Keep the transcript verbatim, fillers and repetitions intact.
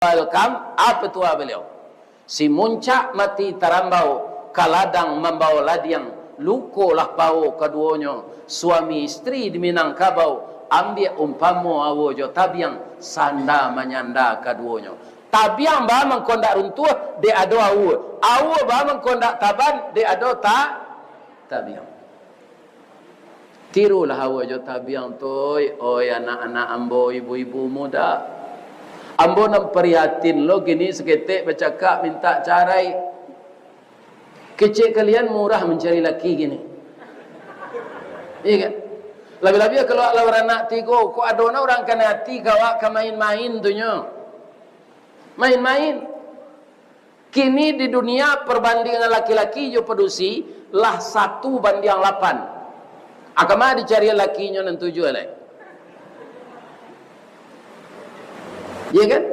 Welcome, apa tuah baliau? Si muncak mati tarambau, ka ladang mambao ladiang, luko lah pao kaduonyo. Suami istri di Minangkabau, ambiak umpamo aua jo tabiang, sanda manyanda kaduonyo. Tabiang ba mangko ndak runtuah, dek ado aua. Aua ba mangko ndak taban, dek ado ta-, tabiang. Tirulah aua jo tabiang tu, oi, oi anak-anak ambo, ibu-ibu muda. Ambo nan prihatin lo kini saketek bacakak mintak carai. Kecek kalian murah mancari laki kini. Iya kan? Labiah-labiah kalau awak lah baranak tigo, kok ado na urang kanai ati ka awak ka main-main tu nyo. Main-main. Kini di dunia, perbandingan laki-laki jo padusi lah satu bandiang lapan. A kama dicari lakinyo nan tujuah lai? Iya kan?